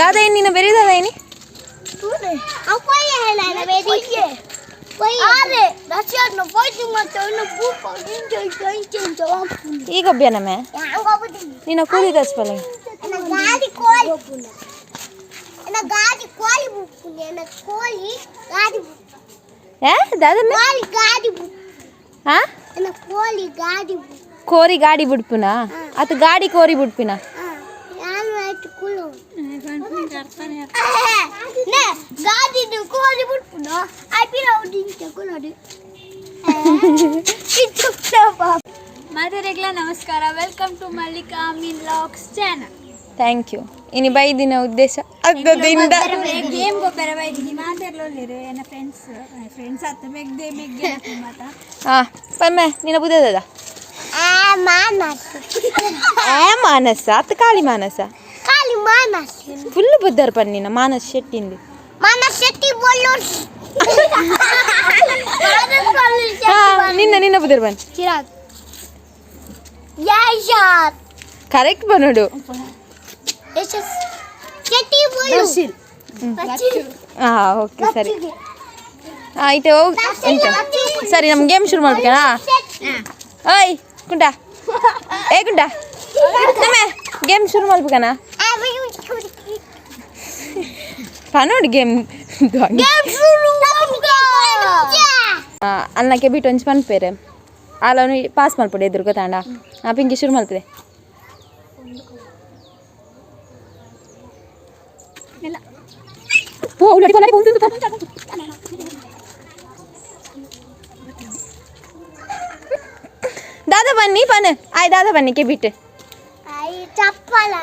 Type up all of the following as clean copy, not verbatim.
ದಾದಾ ನಿನ್ನ ಬೇರೆ ದಾದಾ ಏನಿ ಈಗ ಒಬ್ಬ ನಿನ್ನ ಕೂಲಿ ತಚ್ಪಲ್ಲ ದಾದಾ ಕೋರಿ ಗಾಡಿ ಬಿಡ್ಪುನಾ ಅತ್ ಗಾಡಿ ಕೋರಿ ಬಿಡ್ಪಿನ ಮಾತಾರೆಗ್ಲ ನಮಸ್ಕಾರ. Welcome to Mallika Amin vlogs channel. Thank you. ಇನಿ ಬೈದಿನ ಉದ್ದೇಶ ಅಗ್ಗದಿಂದ ಗೇಮ್ ಗೊಬ್ಬರ ಬೈದಿನಿ ಮಾತಾಡ್ಲೊಲ್ಲಿರು ಎನ್ನ ಫ್ರೆಂಡ್ಸ್ ಫ್ರೆಂಡ್ಸ್ ಅತ್ತ ಮೆಗ್ದೆ ಮೆಗ್ಗೆ ಮಾತಾ. ಹಾ ಪಮ್ಮೆ ನಿನ್ನ ಬುದ್ಧದ ಏ ಮಾನಸ ಅತ್ತ ಕಾಳಿ ಮಾನಸ ಕಾಲಿ ಮಾನಸ್. ಫುಲ್ ಬುದ್ಧರ್ ಪನ್ನಿನ ಮಾನಸ್ ಶೆಟ್ಟಿಂದು. ಮಾನಸ್ ಶೆಟ್ಟಿ ಬೋಲೋರ್. ಹಾ ನಿನ್ನ ನಿನ್ನ ಬುದ್ಧರ್ ಬನ್. ಚಿರಾಗ್ ಯಶಸ್. ಕರೆಕ್ಟ್ ಬನ್ನೋಡು. ಯಶಸ್ ಶೆಟ್ಟಿ ಬೋಲು. ಹಾ ಓಕೆ ಸರಿ ಆಯ್ತು ಹೋಗ್ ಎಂತ ಸರಿ ನಮ್ಮ ಗೇಮ್ ಶುರು ಮಾಡ್ಬೇಕನಾ? ಓಯ್ ಕುಂಟ ಏ ಕುಂಟ ನಮ್ಮ ಗೇಮ್ ಶುರು ಮಾಡ್ಬೇಕನಾ? ಪನೋಡು ಗೇಮ್. ಅಲ್ಲಕ್ಕೆ ಬಿಟ್ಟು ಒಂಚು ಪನ್ಪೇರೆ ಅಲ್ಲ ಪಾಸ್ ಮಲ್ಪಡು ಎದುರು ಗೊತ್ತಾಂಡ. ಆ ಪಿಂಕಿ ಶುರು ಮಲ್ಪದೆ. ಪೋ ಉಳ್ಳಾಡಿ ಪೋ ಪೋ ಪೋ. ದಾದಾ ಬನ್ನಿ ಪನ್ ಆಯ್ ದಾದಾ ಬನ್ನಿ ಕೆ ಬಿಟ್ಟು. ಚಪ್ಪಲ.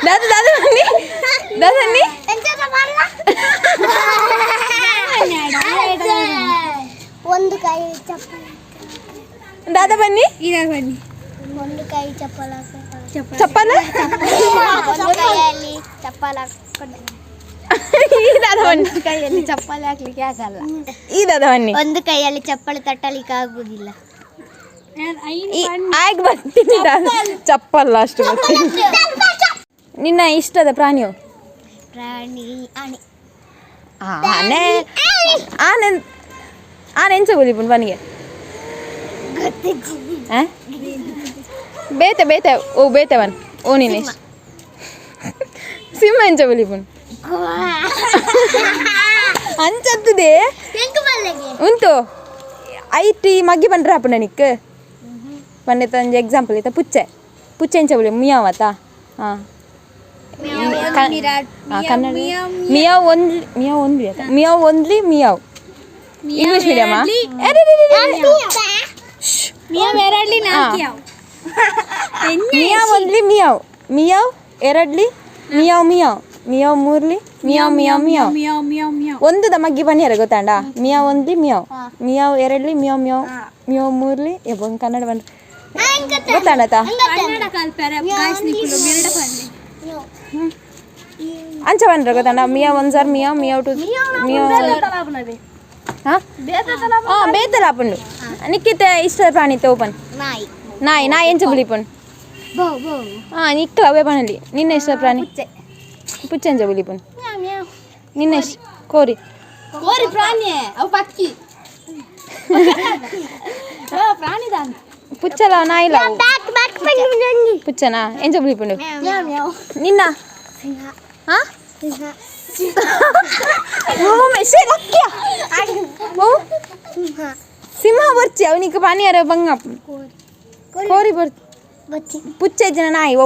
ದಾದಾ ದಾದಾ ಬನ್ನಿ ದಾದಾ ಬನ್ನಿ. ಒಂದು ಕೈ ಚಪ್ಪಲ. ದಾದಾ ಬನ್ನಿ. ಬನ್ನಿ. ಒಂದು ಕೈ ಚಪ್ಪಲ. ಚಪ್ಪಲ. ಒಂದು ಕೈಯಲ್ಲಿ ಚಪ್ಪಲ. ಈ ದಾದಾ ಬನ್ನಿ. ಕೈಯಲ್ಲಿ ಚಪ್ಪಲಿ ಹಾಕ್ಲಿಕ್ಕೆ ಆಗಲ್ಲ. ಈ ದಾದಾ ಬನ್ನಿ. ಒಂದು ಕೈಯಲ್ಲಿ ಚಪ್ಪಲಿ ತಟ್ಟಲಿಕ್ಕೆ ಆಗುದಿಲ್ಲ. ಆಗ ಬರ್ತೀನಿ ದಾದಾ ಚಪ್ಪಲ್ ಲಾಸ್ಟ್ ಬರ್ತೀನಿ. ನಿನ್ನ ಇಷ್ಟದ ಪ್ರಾಣಿಯು? ಪ್ರಾಣಿ ಆನೆ. ಆನೆ ಆನೆ ಆನೆ ಎಂಚ ಬಲಿಪುಂಡು ಪನಿಗೆ ಬೇತೆ ಬೇತೆ ಓ ಬೇತೆ ಬನ್ ಓ ನೀನು ಇಷ್ಟ ಸಿಂಹ ಎಂಚ ಬಲಿಪುಂಡು ಅಂಚತ್ತದೆ ಉಂಟು ಐಟ್ ಈ ಮಗ್ಗಿ ಬಂದ್ರೆ ಅಪ್ಪಣ ನಿಕ್ ಪಂಡೆ ಒಂಜಿ ಎಕ್ಸಾಂಪಲ್ ಇತ್ತ ಪುಚ್ಚೆ ಪುಚ್ಚೆ ಎಂಚ ಬಲಿ ಮಿಯಾವತಾ ಹಾಂ ಕನ್ನಡ ಮಿಯಾವ್ ಒಂದ್ಲಿ ಮಿಯಾವ್ ಒಂದ್ಲಿ ಆತ ಮಿಯಾವ್ ಒಂದ್ಲಿ ಮಿಯಾವ್ ಇಂಗ್ಲಿಷ್ ಮೀಡಿಯಮಾ? ಮಿಯಾವ್ ಎರಡ್ಲಿ ನಾಲ್ಕು ಯಾವ. ಮಿಯಾವ್ ಒಂದ್ಲಿ ಮಿಯಾವ್ ಮಿಯಾವ್ ಎರಡ್ಲಿ ಮಿಯಾವ್ ಮಿಯಾವ್ ಮಿಯಾವ್ ಮೂರ್ಲಿ ಮಿಯಾವ್ ಮಿಯಾವ್ ಮಿಯಾವ್ ಮಿಯಾವ್ ಮಿಯಾವ್ ಮಿಯಾವ್. ಒಂದು ಮಗ್ಗಿ ಬನ್ನಿಯರ ಗೊತ್ತಾಂಡ ಮಿಯಾವ್ ಒಂದ್ಲಿ ಮಿಯಾವ್ ಮಿಯಾವ್ ಎರಡ್ಲಿ ಮಿಯಾವ್ ಮಿಯಾವ್ ಮಿಯಾವ್ ಮೂರ್ಲಿ ಯಬ್ಬ ಕನ್ನಡ ಬಂದ ಗೊತ್ತಾಂಡತ. ಕನ್ನಡ ಕಲ್ಪಾರೆ ಗಾಯ್ಸ್ ನಿಕ್ಕುಲು ಮೆರಡ ಬನ್ನಿ. ಅಂಚ ಬಂದ್ರ ಗೊತ್ತಾಂಡ ಮಿಯಾವ್ ಒನ್ ಸಾರ್ ಮಿಯಾವ್ ಮಿಯಾವ್ ಟು ಮಿಯಾವ್ ಹಾಂ ಹಾಂ ಬೇತಲ ಆಪುಂಡು ನಿಕ್ಕಿತ ಇಷ್ಟದ ಪ್ರಾಣಿ ಓಪನ್. ನಾಯಿ. ನಾಯಿ ನಾಯಿ ಎಂಚ ಬುಲಿಪುಂಡು? ಹಾಂ ನಿಕ್ಕಲ ಅವೇ ಪಣಲಿ. ನಿನ್ನ ಇಷ್ಟದ ಪ್ರಾಣಿ? ಪುಚ್ಚೆ ಎಂಚ ಬುಲಿಪುಂಡು? ನಿನ್ನ ಇಷ್ಟ ಕೋರಿ. ಕೋರಿ ಪ್ರಾಣಿ ಅವು ಪಕ್ಕಿ ಪ್ರಾಣಿ ದಾನ. ಪುಚ್ಚಲ ನಾಯಿ ಲಾವು ಪುಚ್ಚನಾ ಎಂಚ ಬುಲಿಪುಂಡು ನಿನ್ನ? ಹಾಂ ಲಕ್ಕ್ಯ ಓ ಸಿಂಹ ಬರ್ಚಿ ಅವನಿಗೆ ಪಾನಿಯರ ಬಂಗ ಕೋರಿ ಬರ್ ಪುಚ್ಚೆ ಜನ ನಾಯಿ ಓ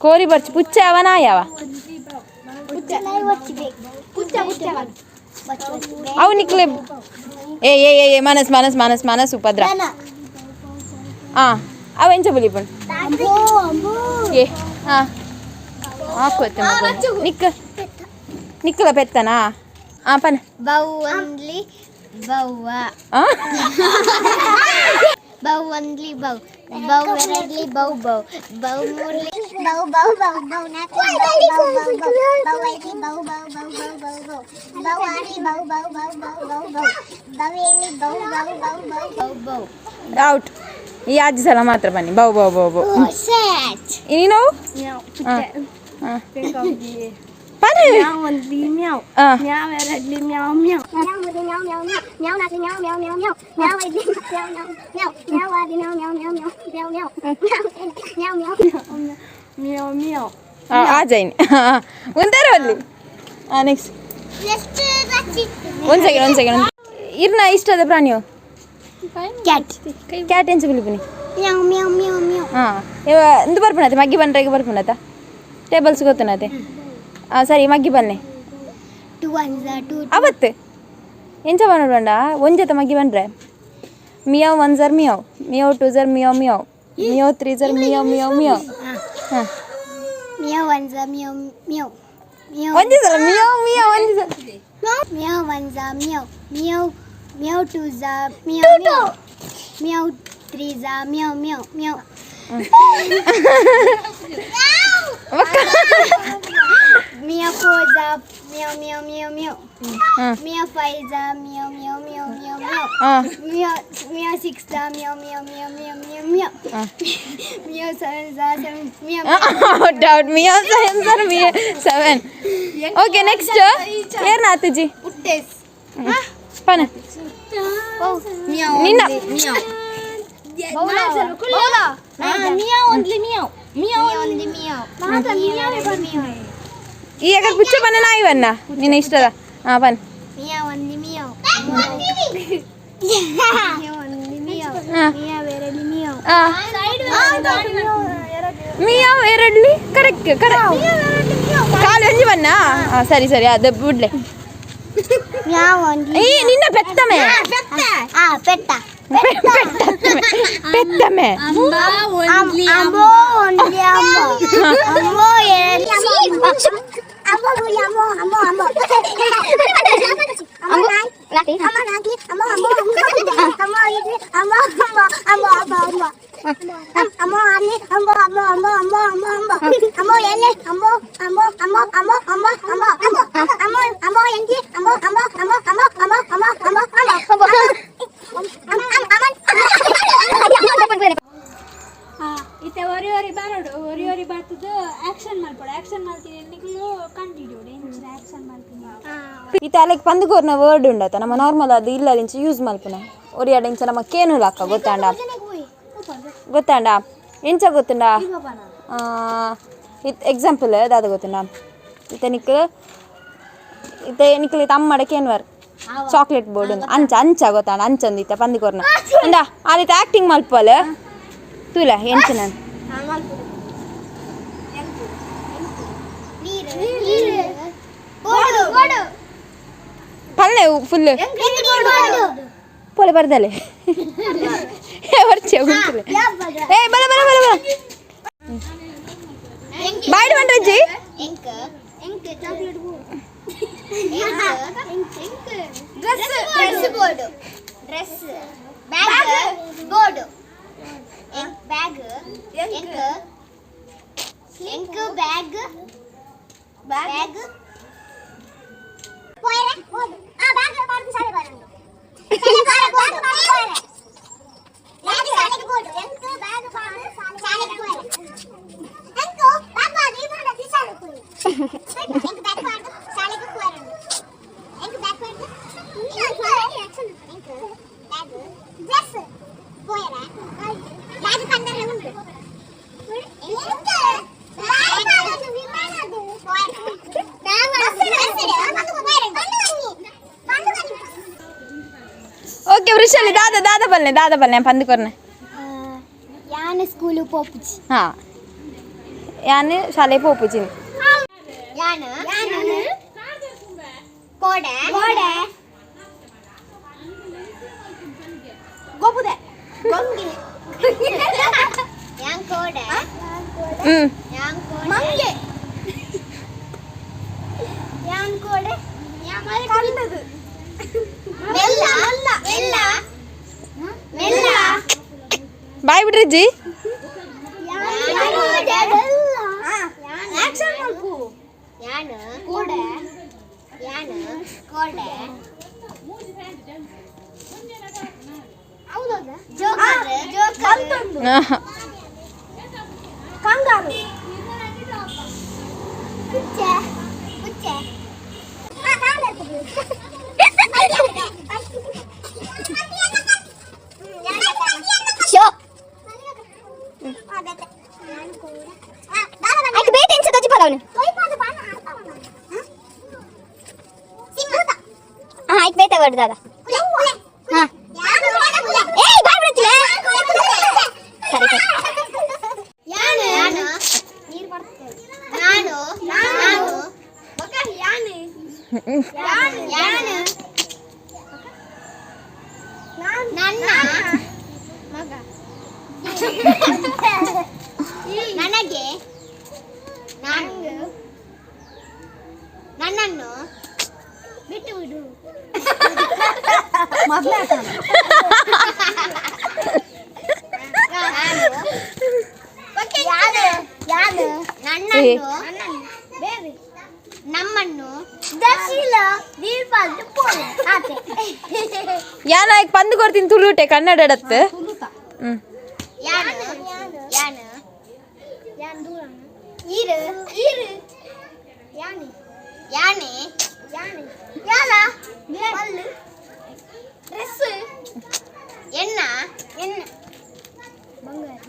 ಕೋರಿ ಬರ್ಚಿ ಪುಚ್ಚೆ ಅವ ನಾಯಿ ಅವ ಅವು ನಿಕ್ಲೆ ಏ ಏ ಏ ಏ ಮನಸ್ ಮನಸ್ ಮನಸ್ ಮನಸ್ ಉಪದ್ರ ಹಾಂ ಅವ ಎಂಚ ಬುಲಿಪುಂಡು ಏ ಹಾಂ ಹಾಕೋತ್ತೆ ಮಗು ನಿಕ್ಕ ನಿಕ್ಕಲ ಪೆತ್ತನಾ ಹಾಂ ಪನ ಬೌ ಒಂದ್ಲಿ ಬೌವ. ಹಾಂ ಬೌ ಒಂದ್ಲಿ ಬೌ ಬೌ ಎರಡ್ಲಿ ಬೌ ಬೌ ಬೌ ಮೂರ್ಲಿ ಬೌ ಬೌ ಬೌ ಬೌ ನಾಲ್ಕು ಬೌ ಬೌ ಬೌ ಬೌ ಬೌ ಐದ್ಲಿ ಬೌ ಬೌ ಬೌ ಬೌ ಬೌ ಬೌ ಬೌ ಆರ್ಲಿ ಬೌ ಬೌ ಬೌ ಬೌ ಬೌ ಬೌ ಬೌ ಏಳ್ಲಿ ಬೌ ಬೌ ಬೌ ಬೌ ಬೌ ಬೌ. ಔಟ್. ಈ ಆಜಿ ಸಲ ಮಾತ್ರ ಬನ್ನಿ ಬೌ ಬೌ ಬೌ ಬೌ ನೀನು ಬನ್ನಿ ಆಜೈನ್ ಒಂದಾರ ಅಲ್ಲಿ. ನೆಕ್ಸ್ಟ್. ಒಂದು ಸೆಕೆಂಡ್, ಒಂದು ಸೆಕೆಂಡ್. ಇರ್ನ ಇಷ್ಟದ ಪ್ರಾಣಿಯು? ಕ್ಯಾಟ್. ಕ್ಯಾಟ್ ಎಂಚ ಬಿಲಿಪಿನಿ? ಮ್ಯಾವ್ ಮ್ಯಾವ್ ಮ್ಯಾವ್ ಮ್ಯಾವ್. ಹಾಂ, ಇಂದು ಬರ್ಪುಣತೆ ಮಗ್ಗಿ ಬಂದ್ರೆ ಬರ್ಪುಣತ ಟೇಬಲ್ಸ್ ಗೊತ್ತುನತೆ. ಹಾಂ ಸರಿ, ಮಗ್ಗಿ ಬನ್ನಿ. 2 1 2. ಅವತ್ತು ಎಂಚ ಬಂಡ ಒಂಜೆತ ಮಗ್ಗಿ ಬಂದ್ರೆ ಮಿಯಾವ್ ಒನ್ ಜರ್ ಮಿಯಾವ್, ಮಿಯಾವ್ ಟೂ ಜರ್ ಮಿಯಾವ್ ಮಿಯಾವ್, ಮಿಯಾವ್ ತ್ರೀ ಜರ್ ಮಿಯಾವ್ ಮಿಯಾವ್ ಮಿಯಾವ್. ಹಾಂ. ಮ್ಯಾವ್ ಒನ್ ಝ ಮ್ಯಾವ್ ಮ್ಯಾವ್ ಮ್ಯಾವ್. ಒಂದೇ ಸಲ ಮಿಯಾವ್ ಮಿಯಾವ್ ಒಂದೇ ಸಲ. ಮ್ಯಾವ್ ಒನ್ ಝ ಮ್ಯಾವ್ ಮ್ಯಾವ್, ಮ್ಯಾವ್ ಟೂ ಝ ಮ್ಯಾವ್ ಮ್ಯಾವ್, ಮ್ಯಾವ್ ತ್ರೀ ಝ ಮ್ಯಾವ್ ಮ್ಯಾವ್ ಮ್ಯಾವ್. ಮ್ಯಾವ್ ಫೋರ್ ಝ ಮ್ಯಾವ್ ಮ್ಯಾವ್ ಮ್ಯಾವ್ ಮ್ಯಾವ್. ಹಾಂ. ಮ್ಯಾವ್ ಫೈವ್ ಝ ಮ್ಯಾವ್ ಮ್ಯಾವ್ ಮ್ಯಾವ್ ಮ್ಯಾವ್ ಮ್ಯಾವ್. ಹಾಂ. ಮ್ಯಾವ್ ಮ್ಯಾವ್ ಸಿಕ್ಸ್ ಝ ಮ್ಯಾವ್ ಮ್ಯಾವ್ ಮ್ಯಾವ್ ಮ್ಯಾವ್ ಮ್ಯಾವ್ ಮ್ಯಾವ್. ಹಾಂ. ಮ್ಯಾವ್ ಸೆವೆನ್ ಝ ಸೆವೆನ್ ಮ್ಯಾವ್. Out out. ಮಿಯಾವ್ ಸೆವೆನ್ ಸರ್ ಮಿಯಾ ಸೆವೆನ್. ಓಕೆ, ನೆಕ್ಸ್ಟ್ ಏರ್ನ ಆತುಜಿ ಪನ ನಿನ್ನ. ಮಿಯಾವ್ ಒಂದ್ಲಿ ಮಿಯಾವ್ ಮಿಯಾವ್. ಒಂದಿ ಮ್ಯಾವ್. ಈ ಅಗರ್ ಪುಚ್ಚ ಬನ್ನ ನಾಯಿ ಬನ್ನ ನಿನ್ನ ಇಷ್ಟದ. ಹಾಂ ಬನ್. ಮ್ಯಾವ್ ಒಂದಿ ಮ್ಯಾವ್, ಮ್ಯಾವ್ ಒಂದಿ ಮ್ಯಾವ್. ಹಾಂ. ಮ್ಯಾವ್ ಎರಡಿ ಮ್ಯಾವ್. ಹಾಂ, ಮಿಯಾವ್ ಎರಡ್ಲಿ. Correct correct. ಕಾಲು ಒಂಜಿ ಬನ್ನ. ಹಾಂ ಸರಿ ಸರಿ, ಅದು ಬಿಡ್ಲೆ. ಮ್ಯಾವ್ ಒಂದಿ. ಈ ನಿನ್ನ ಪೆತ್ತಮೆ. ಆ ಪೆಟ್ಟ. ಪೆತ್ತಮೆ ಪೆತ್ತಮೆ. ಅಂಬೋ ಒಂದಿ ಅಂಬೋ, ಅಂಬೋ ಎರಡಿ ಅಂಬೋ, ಅಂಬೋ ಅಂಬೋ ಅಂಬೋ ಅಂಬೋ ಅಂಬೋ ನಾಲ್ಕು ಅಂಬೋ ಅಂಬೋ ಅಂಬೋ ಐದು ಅಂಬೋ ಅಂಬೋ ಅಂಬೋ ಅಂಬೋ ಅಂಬೋ ಅಂಬೋ ಆರನೇ ಅಂಬೋ ಅಂಬೋ ಅಂಬೋ ಅಂಬೋ ಅಂಬೋ ಅಂಬೋ ಅಂಬೋ ಏಳನೇ ಅಂಬೋ ಅಂಬೋ ಅಂಬೋ ಅಂಬೋ ಅಂಬೋ ಅಂಬೋ ಅಂಬೋ ಅಂಬೋ ಅಂಬೋ ಎಂಟು ಅಂಬೋ ಅಂಬೋ ಅಂಬೋ ಅಂಬೋ ಅಂಬೋ ಅಂಬೋ ಅಂಬೋ ಅಂಬೋ ಅಂಬೋ. ಇತ್ತೆ ಒರಿ ಒರಿ ಬರೋಡು, ಒರಿ ಒರಿ ಬರ್ತದ ಆಕ್ಷನ್ ಮಲ್ಪೊಡು. ಆಕ್ಷನ್ ಮಲ್ತೀನಿ ನಿಕ್ಲು ಕಂಟಿನ್ಯೂ ಎಂಚಿನ ಆಕ್ಷನ್ ಮಲ್ತೀನಿ. ಇತ್ತೆ ಅಲೆಗ್ ಪಂದುಕೋರ್ನ ವರ್ಡ್ ಉಂಡತ ನಮ್ಮ ನಾರ್ಮಲ್ ಅದು ಇಲ್ಲ ಇಂಚ ಯೂಸ್ ಮಲ್ಪುನ ಒರಿಯಾಡ ಇಂಚ ನಮ್ಮ ಕೇನು ಲಾಕ ಗೊತ್ತಾಂಡ ಗೊತ್ತಾಂಡ ಎಂಚ ಗೊತ್ತುಂಡ. ಇತ್ ಎಕ್ಸಾಂಪಲ್ ದಾದ ಗೊತ್ತುಂಡ? ಇತ್ತೆ ನಿಕ್ಲು ಇತ್ತೆ ನಿಕ್ಲು ಇತ್ತೆ ಅಮ್ಮಡ ಕೇನ್ವರ್ ಚಾಕ್ಲೇಟ್ ಬೋರ್ಡ್ ಅಂಚ ಅಂಚ ಗೊತ್ತಾಂಡ ಅಂಚಂದು ಇತ್ತೆ ಪಂದಿಕೋರ್ನ ಅಂದ ಆದಿತ್ತೆ ಆಕ್ಟಿಂಗ್ ಮಲ್ಪಲ್ ತೂಲ ಎಂಚ ನಾನು. ಪಲ್ಲೆ ಫುಲ್ ಪೋಲೆ ಬರ್ದಲೆ ವರ್ಚೆ ಗುಂಪುಲೆ. ಏ ಬಲ ಬಲ ಬಲ ಬಲ boiled ಬಂಡ್ರಜ್ಜಿ. Chocolate board, dress board, dress bag board, bag ಎಂಕ್ ಎಂಕ್ ಬ್ಯಾಗ್ ಬ್ಯಾಗ್ ಪೋಯರೆ ಬೋರ್ಡ್. ಆ ಬ್ಯಾಗ್ ಬಾರ್ದು ಶಾಲೆ ಬಾರಂಡು ಶಾಲೆ ಬೋರ್ಡ್ ಪೋಯರೆ ಬ್ಯಾಗ್ ಶಾಲೆಗೆ ಬೋರ್ಡ್ ಎಂಕ್ ಬ್ಯಾಗ್ ಬಾರ್ದು ಶಾಲೆಗೆ ಪೋಯರೆ ಎಂಕ್ ಬ್ಯಾಗ್ ಬಾರ್ದು ಈ ಬಾರ್ದು ಶಾಲೆಗೆ ಪೋಯರೆ ಎಂಕ್ ಬ್ಯಾಗ್ ಬಾರ್ದು ಶಾಲೆಗೆ ಪೋಯರೆ ಎಂಕ್ ಬ್ಯಾಗ್ ಬಾರ್ದು ಎಂಕ್ ಬ್ಯಾಗ್ ಡ್ರೆಸ್ ಪೋಯರೆ ಬ್ಯಾಗ್ ಕಂಡರೆ ಉಂಟು ಎಂಕ್ ಬ್ಯಾಗ್ ಬಾರ್ದು ವಿಮಾನದು ಪೋಯರೆ ಬ್ಯಾಗ್ ಪೋಯರೆ ಬಂದು ಬನ್ನಿ. ಓಕೆ ವೃಷಾಲಿ, ದಾದ ದಾದ ಬಲ್ಲೆ ದಾದ ಬಲ್ಲೆ ಪಂದುಕೊರ್ನೆ. ಯಾನ ಸ್ಕೂಲು ಪೋಪುಜಿ. ಹಾಂ, ಯಾನ್ ಶಾಲೆ ಪೋಪುಜಿನಿ. ಯಾನ ಯಾನ ಕೋಡೆ ಕೋಡೆ ಗೋಪುದೆ. ಗೊಂಗೆ ಯಾನ್ ಕೋಡೆ. ಹ್ಞೂ. ಯಾನ್ ಕೋಡೆ ಮಂಗೆ. ಯಾನ್ ಕೋಡೆ. ಕಂಡದು. ಮೆಲ್ಲ ಮೆಲ್ಲ ಮೆಲ್ಲ. ಬಾಯ್ ಬಿಡ್ರಜ್ಜಿ. ಯಾನ್ ಕೋಡೆ. ಆಕ್ಷನ್ ಮಲ್ಪು. ಯಾನ ಕೋಡೆ ಯಾನ ಕೋಡೆ. Kangaroo. ಪುಚ್ಚೆ ಪುಚ್ಚೆ. ಶೋ. ಆಯ್ತು, ಬೇಟೆ ಎಂಚ ತೋಜಿ ಪಲವನು. ಹಾ, ಆಯ್ತು, ಬೇಟೆ ಕೊಡು ದಾದಾ. ಹಾ, ಏಯ್, ಬಾಯ್ ಬಿಡ್ತಿಲ್ಲ. ಸರಿ ಸರಿ. ನಾನು ನಾನು ಯಾನು ನನ್ನ ಮಗ ನನಗೆ ನಾನು ನನ್ನನ್ನು ಬಿಟ್ಟು ಬಿಡು. ನಾನು ಯಾನು ನನ್ನನ್ನು ನಮ್ಮನ್ನು ದರ್ಶಿಲ ದೀಪಾಲ್ದು ಪೋಲೆ ಆತೆ. ಯಾನ ಪಂದು ಕೊಡ್ತೀನಿ ತುಳುಟೆ ಕನ್ನಡ ಡತ್ತು. ಹ್ಮ್. ಯಾನು ಯಾನು ಯಾನ್ ದೂರ ಇರು ಇರು ಯಾನೆ ಯಾನೆ ಯಾನೆ ಯಾಲ ಮಲ್ಲು ಡ್ರೆಸ್ ಎನ್ನ ಎನ್ನ ಬಂಗಾರ.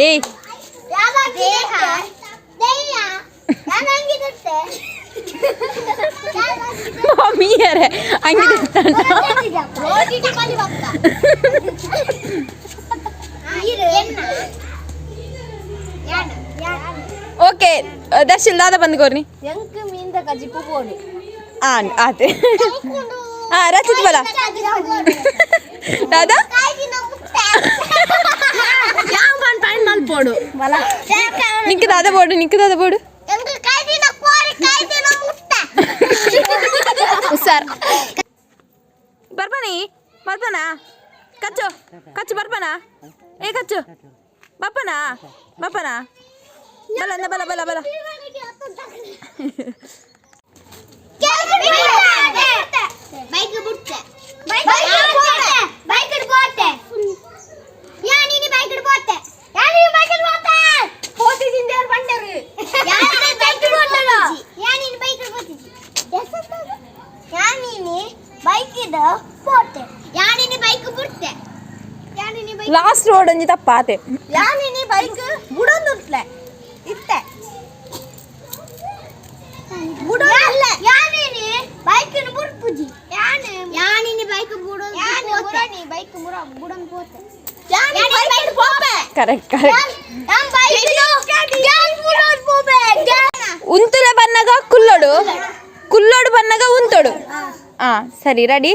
ಏಯ್. ಯಾವ ದೇಹ ದಯ್ಯ ನಾನು ಹಂಗಿರುತ್ತೆ. ಮಮ್ಮಿಯರೇ ಹಂಗೆ. ಎನ್ನ ಯಾನು ಯಾನು. ಓಕೆ ದರ್ಶನ್, ದಾದ ಬಂದು ಕೊರ್ನಿ. ಎಂಕ್ ಮೀನ್ದ ಕಜಿಪು ಬೋಡು. ಆನ್ ಆತೆ. ಹಾ, ರಚಿತ್ ಬಲ ದಾದಾ. ಮಲ್ಪೋಡು ಬಲ. ನಿಂಗೆ ದಾದ ಬೋಡು, ನಿಂಗೆ ದಾದ ಬೋಡು. ಹುಷಾರ್ ಬರ್ಬಾನಿ ಬರ್ಬಾನ. ಕಚ್ಚು ಕಚ್ಚು ಬರ್ಬಾನ. ಏ ಕಚ್ಚು ಬಪ್ಪನಾ ಬಪ್ಪನಾ. ಬಲ ಅಂದ ಬಲ ಬಲ ಬಲ. ಬೈಕ್ ಬಿಡ್ತೆ, ಬೈಕ್ ಬೈಕ್ போತೆ. ಯಾ ನೀನಿ ಬೈಕ್ போತೆ, ಯಾ ನೀನಿ ಬೈಕ್ போತೆ. ಹೋತಿದ್ದೀನಿ ಬಂಡರು. ಯಾ ನೀನಿ ಬೈಕ್ போತಲ್ಲ, ಯಾ ನೀನಿ ಬೈಕ್ போತಿಜಿ. ಯಾ ನೀನಿ ಬೈಕ್ ಇದ போತೆ, ಯಾ ನೀನಿ ಬೈಕ್ ಬಿಡ್ತೆ, ಯಾ ನೀನಿ ಬೈಕ್. ಲಾಸ್ಟ್ ರೋಡ್ ಒಂಜಿ ತಪ್ಪಾತೆ. ಯಾ ನೀನಿ ಬೈಕ್ ಬುಡೊಂದುಂಟ್ಲೆ ಇತ್ತೆ ಬುಡೊಂದಿಲ್ಲ. ಯಾ ನೀನಿ ಬೈಕ್ ಬುಡ್ಪುಜಿ. ಯಾನು ಯಾನಿನಿ ಬೈಕ್ ಬುಡೊಂದು ಯಾನು ಬುಡನಿ ಬೈಕ್ ಮುರ ಬುಡೊಂದು ಪೋತೆ. ಯಾನಿ ಬೈಕ್ ಪೋಪೆ. Correct correct. ಯಾನ್ ಬೈಕ್ ಗ್ಯಾನ್ ಬುಡೊಂದು ಪೋಪೆ ಗ್ಯಾನ್. ಉಂತುಲೆ ಬನ್ನಗ ಕುಲ್ಲೋಡು, ಕುಲ್ಲೋಡು ಬನ್ನಗ ಉಂತೋಡು. ಹಾ ಸರಿ, ರೆಡಿ.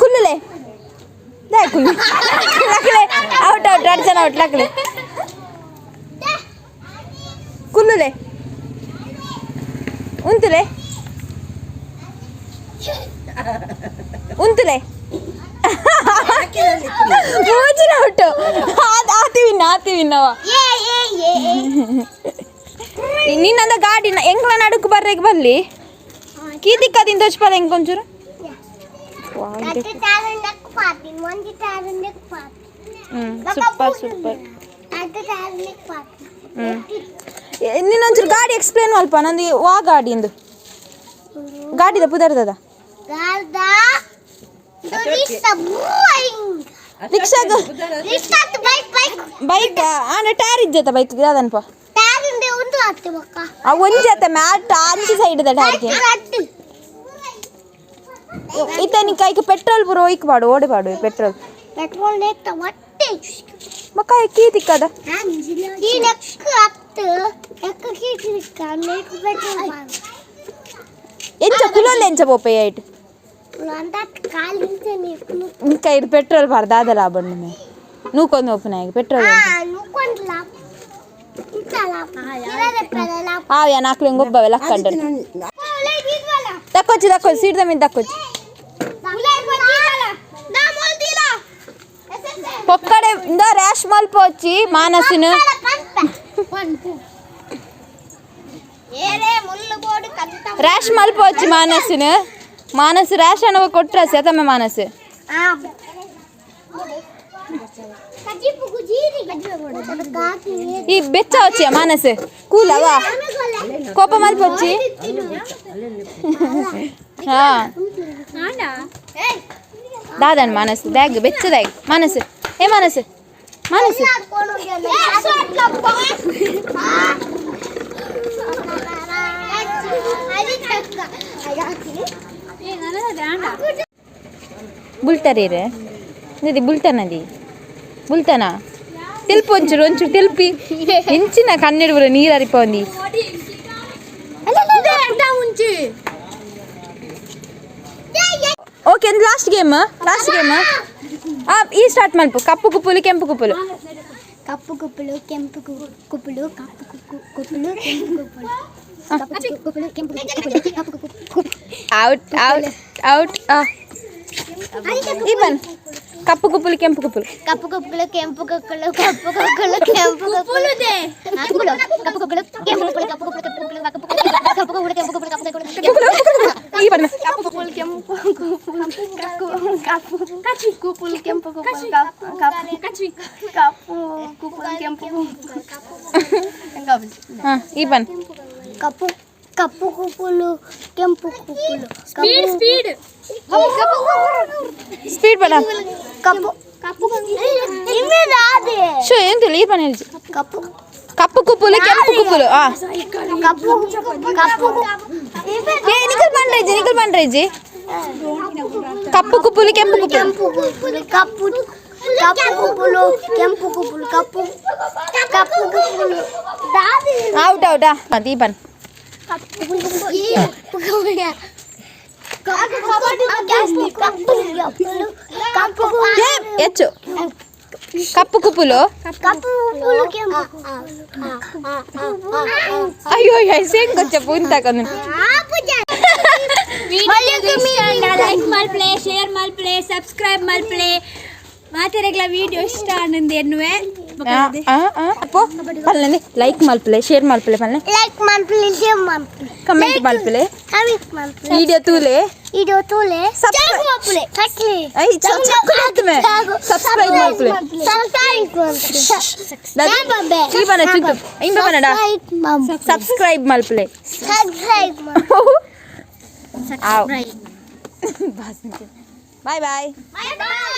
ಕುಲ್ಲುಲೆ ದಾಯ್ ಕುಲ್ಲು. ಲಕ್ಲೆ ಔಟ್ ಔಟ್, ಎರಡು ಜನ ಔಟ್. ಲಕ್ಲೆ ಕುಲ್ಲುಲೆ ಉಂತುಲೆ ಉಂತುಲೆ. ಮೂಜಿನ ಔಟು. ಆತಿ ವಿನ್ನ, ಆತಿ ವಿನ್ನವ. ಏ ಏ ಏ ಏ. ನಿನ್ನಂದ ಗಾಡಿನ ಎಂಗ್ಲ ನಡುಕು ಬರ್ರೆಗ್ ಬಲ್ಲಿ ಕೀತಿಕ್ಕದಿಂದ ತೋಚ್ಪಲ್ಲ ಎಂಕೊಂಚೂರು. ಕತ್ತೆ ತಾರಂಡಕ್ಕೆ ಪಾತಿ ಒಂಜಿ ತಾರಂಡಕ್ಕೆ ಪಾತಿ. ಹ್ಮ್, ಸೂಪರ್ ಸೂಪರ್. ಕತ್ತೆ ತಾರಂಡಕ್ಕೆ ಪಾತಿ. ಹ್ಮ್, ನಿನ್ನೊಂಚೂರು ಗಾಡಿ ಎಕ್ಸ್ಪ್ಲೇನ್ ಮಲ್ಪ ನಂದು. ವಾ ಗಾಡಿ ಇಂದು ಗಾಡಿದ ಪುದರ್ದದ? ಗಾರ್ದ ರಿಕ್ಷಾ ಬೂಯಿಂಗ್. ರಿಕ್ಷಾಗ. Rickshaw bike bike. ಬೈಕ್ ಆಂಡ ಟೈರ್ ಇಜ್ಜತ ಬೈಕ್ ಯಾದನ್ಪ? ತಾರಂಡೆ ಒಂದು ಆತೆ ಬಕ್ಕ. ಆ ಒಂಜಿ ಮ್ಯಾಟ್ ಆಂಚಿ ಸೈಡ್ the ಟೈರ್ಗೆ. ರಡ್ಡು. ಇತ್ತ ನಿಕ್ಕ ಐಕ್ ಪೆಟ್ರೋಲ್ ಪೂರ ಒಯ್ಕ್ ಪಾಡು ಓಡಿ ಪಾಡು ಪೆಟ್ರೋಲ್. ಪೆಟ್ರೋಲ್ ನೇತ ಒಟ್ಟೆ. ಮಕ್ಕ ಕೀ ತಿಕ್ಕದ. ಈ ನೆಕ್ ಅತ್ತು ನೆಕ್ ಕೀ ನೆಕ್ ಪೆಟ್ರೋಲ್. ಎಂಚ ಕುಲೊಲ್ಲ ಎಂಚ ಪೋಪೆ ಐಟ್? ಅಂದ ಕಾಲಿಂದ ನೀರು. ನಿಕ್ಕ ಇದು ಪೆಟ್ರೋಲ್ ಬಾರ್ದ ದಾದಲ ಬಣ್ಣೆ ನೂಕೊಂದು ಓಪನ್ ಆಗಿ ಪೆಟ್ರೋಲ್. ಆ ನುಕೊಂಡ್ಲ ಇಂತಲ ಇರದೆ ಪೆರಲ. ಆ ಯಾ ನಾಲ್ಕು ಒಬ್ಬವೆ ಲಕ್ಕಂಡ. ತಕ್ಕೊಚ್ಚಿ ತಕ್ಕೊಚ್ಚಿ, ಸೀಟ್ మీద ತಕ್ಕೊಚ್ಚಿ. ಪೊಕ್ಕಡೆ ಇಂದ ರ್ಯಾಶ್ ಮಲ್ಪೊಚ್ಚಿ ಮಾನಸಿನ. ರ್ಯಾಶ್ ಮಲ್ಪೊಚ್ಚಿ ಮಾನಸಿನ. ಮಾನಸ್ ರ್ಯಾಶ್ ಅನ್ನ ಕೊಟ್ರ ಸತಮ್ಮ ಮಾನಸ್. ಈ ಬೆಚ್ಚ ವಚ್ಚಿಯ ಮಾನಸ್ ಕೂಲವಾ ಕೋಪ ಮಲ್ಪೊಚ್ಚಿ. ಹಾ ದಾದನ್ ಮಾನಸ್ ಬ್ಯಾಗ್ ಬೆಚ್ಚದಾಗ್ ಮಾನಸ್. ಏ ಮಾನಸ್ ಮಾನಸ್ ಬುಲ್ಟರೀರೆ ನದಿ ಬುಲ್ಟ ನದಿ ಬುಲ್ಟನಾ ತೆಲ್ಪು ಒಂಚೂರು ಒಂಚೂರು ತೆಲ್ಪಿ ಎಂಚಿನ ಕಣ್ಣೆಡು ನೀರು ಅರಿಪೊಂದಿ. ಓಕೆ, ಒಂದು ಲಾಸ್ಟ್ ಗೇಮ್, ಲಾಸ್ಟ್ ಗೇಮ್. ಈ ಸ್ಟಾರ್ಟ್ ಮಲ್ಪು. ಕಪ್ಪು ಕುಪ್ಪುಲು ಕೆಂಪು ಕುಪ್ಪುಲು. ಕಪ್ಪು ಕುಪ್ಪುಲು ಕೆಂಪು ಕುಪ್ಪುಲು, ಕಪ್ಪು ಕುಪ್ಪುಲು ಕೆಂಪು ಕುಪ್ಪುಲು, ಕಪ್ಪು ಕುಪ್ಪುಲು ಕೆಂಪು ಕುಪ್ಪುಲು, ಕಪ್ಪು ಕುಪ್ಪು. Out out out. ಈ ಬನ್ ಕಪ್ಪು ಕುಪ್ಪುಲು ಕೆಂಪು ಕುಪ್ಪುಲು. ಕಪ್ಪು ಕುಪ್ಪುಲು ಕೆಂಪು ಕುಕ್ಕುಲು, ಕಪ್ಪು ಕುಕ್ಕುಲು ಕೆಂಪು ಕುಪ್ಪುಲು, ಕಪ್ಪು ಕುಕ್ಕುಲು ಕೆಂಪು ಕುಕ್ಕುಲು, ಕಪ್ಪು ಕುಪ್ಪುಲು ಕೆಂಪು ಕುಕ್ಕುಲು, ಕಪ್ಪು ಕುಪ್ಪುಲು ಕೆಂಪು ಕುಪ್ಪುಲು, ಕಪ್ಪು ಕುಕ್ಕುಲು ಕೆಂಪು. ಈ ಬನ್ ಕಪ್ಪು ಕುಪ್ಪುಲು ಕೆಂಪು ಕುಪ್ಪುಲು, ಕಪ್ಪು ಕುಪ್ಪುಲು ಕೆಂಪು ಕುಪ್ಪುಲು, ಕಪ್ಪು ಕಪ್ಪು ಕುಪ್ಪುಲು ಕೆಂಪು ಕುಪ್ಪುಲು. ಹಾ ಈ ಬನ್ ಕಪ್ಪು ಕಪ್ಪು ಕುಪ್ಪುಲು ಕೆಂಪು ಕುಪ್ಪುಲು. Speed speed. ಸ್ಪೀಡ್ ಬನ. ಕಪ್ಪು ಕಪ್ಪು. ಶೋ ಏನು ಈ ಬನ್ ಹೇಳ್ಜಿ. ಕಪ್ಪು ಕಪ್ಪು ಕುಪ್ಪುಲು ಕೆಂಪು ಕುಪ್ಪುಲು. ಆ ಕಪ್ಪು ಕಪ್ಪು. ಏ ನಿಖಲ್ ಪಂಡ್ರೆಜ್ಜಿ, ನಿಖಲ್ ಪಂಡ್ರೆಜ್ಜಿ. ಕಪ್ಪು ಕುಪ್ಪುಲು ಕೆಂಪು ಕುಪ್ಪುಲು. ಕೆಂಪು ಕುಪ್ಪುಲು, ಕಪ್ಪು ಕಪ್ಪು ಕುಪ್ಪುಲು ಕೆಂಪು ಕುಪ್ಪುಲು, ಕಪ್ಪು ಕಪ್ಪು ಕುಪ್ಪುಲು. Out out. ಈ ಬನ್ ಕಪ್ಪು ಹೆಚ್ಚು ಕಪ್ಪು ಕುಪ್ಪುಲು. ಕಪ್ಪು ಕುಪ್ಪುಲು ಕೆಂಪು. ಅಯ್ಯೋ ಸೇಂಗ್ ಗೊಚ್ಚ ಪೂಂತಾಕೊಂಡು. ಲೈಕ್ ಮಲ್ಪ್ಲೆ, ಶೇರ್ ಮಲ್ಪ್ಲೆ, ಸಬ್ಸ್ಕ್ರೈಬ್ ಮಲ್ಪ್ಲೆ. ಮಾತೆರೆಗ್ಲ ವಿಡಿಯೋ ಇಷ್ಟ ಆನಂದ ಎನ್ನುವೆ. ಅಪ್ಪೋ ಪಲ್ಲೆ ಲೈಕ್ ಮಲ್ಪಲೆ, ಶೇರ್ ಮಲ್ಪಲೆ ಪಲ್ಲೆ. ಲೈಕ್ ಮಲ್ಪಲೆ, ಶೇರ್ ಮಲ್ಪಲೆ, ಕಮೆಂಟ್ ಮಲ್ಪಲೆ, ಕಮೆಂಟ್ ಮಲ್ಪಲೆ, ವಿಡಿಯೋ ತೂಲೆ, ವಿಡಿಯೋ ತೂಲೆ, Subscribe ಮಲ್ಪಲೆ, ಸಕ್ಲಿ I subscribe ಮಲ್ಪಲೆ. ಸಬ್ಸ್ಕ್ರೈಬ್ ಮಲ್ಪಲೆ. ಈ ಬನ ಚುಂತು ಇಂಬ ಬನಡ. ಸಬ್ಸ್ಕ್ರೈಬ್ ಮಲ್ಪಲೆ. Subscribe. Bye bye. Bye bye.